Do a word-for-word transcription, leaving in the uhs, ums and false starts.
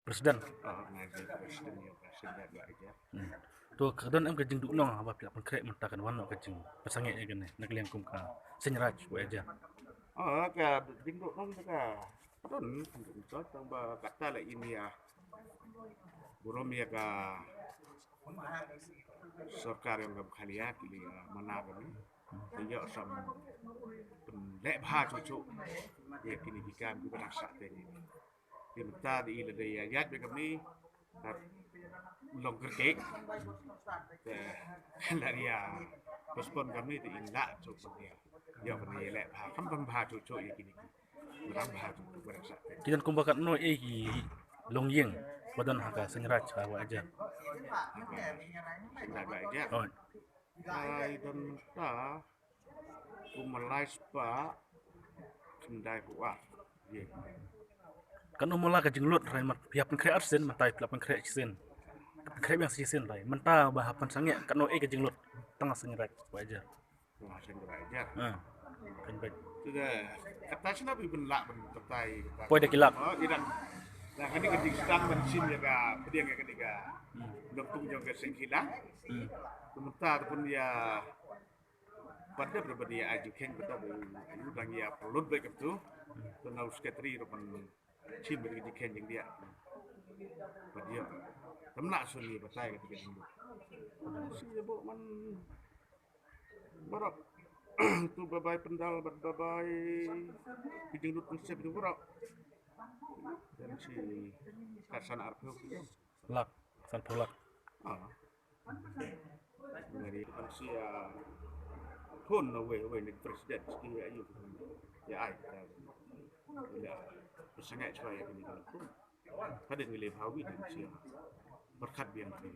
President. Oh, nga dei president ïa ka Seiñ Raij Wahiajer. Hmm. To ka don em ka jingduhnong haba phi la pynkhreh mynta kan wan noh ka jingpynsangeh ïa kane na ka liang kum ka Seiñ Raij Wahiajer. Oh, ka jingduhnong ka don, tang ba kata la in ïa burom ïa ka sorkar ïa ka Meghalaya ki la ïa mana kane. Te ïoh sam pynleh bha chuh chuh ïa kine ki kam kiba dang sah te. Te mynta da i lada ïa ïaid bad kamni, ka long kyrkieh. Te lada ïa postpone kamni te in lah shu pynïa. Ïa pynïa leh bha, kham pynbha chuh chuh ïa kine ki. Pynbha chuh chuh ba dang sah te. Ki don kumba katno ei ki longïing ba don ha ka Seiñ Raij ha Wahiajer. Ha ka Seiñ Raij Wahiajer. Oh. Ai don mynta kumba lai spah khyndai phew ar. Ye. Katno mala ka jinglut, hynrei mat phi hap pynkhreh arsien, mynta phi la pynkhreh shisien. Pynkhreh biang shisien, hynrei mynta ba hap pynsangeh katno ei ka jinglut tang ha Seiñ Raij Wahiajer. Tang ha Seiñ Raij Wahiajer. Ha. Kan bad. Te da kata shna phi pynlah ban batai. Poi da ki lak. Oh, i dang. Da kane ka jingsdang ban shim ïa ka pdiang ïa kane ka. Hmm. Nongpynim jong ka seng kilang. Hmm. Te mynta te pun ïa Pat dep ruh ban ïa ai jingkheiñ, pat dep ruh u dang ïa pynlut beit kumtu. Te na u secretary ruh ban shim beit ka jingkheiñ jingdiah. Pat ïa. Te mynta shu ïa batai kata ka jinglut. Shu ïa buh man baroh. Tu babai pyndal bad babai ki jinglut pynsep tu baroh. Te shi ka san arphew. Lak, sanphew lak. Ah. Ngari kan sia thon na wei wei ni president ski wei ayu. Ya ai. Ya. Sangat suai ya kini kan. Kadin ngi le phawi kan sia. Berkat biang kini.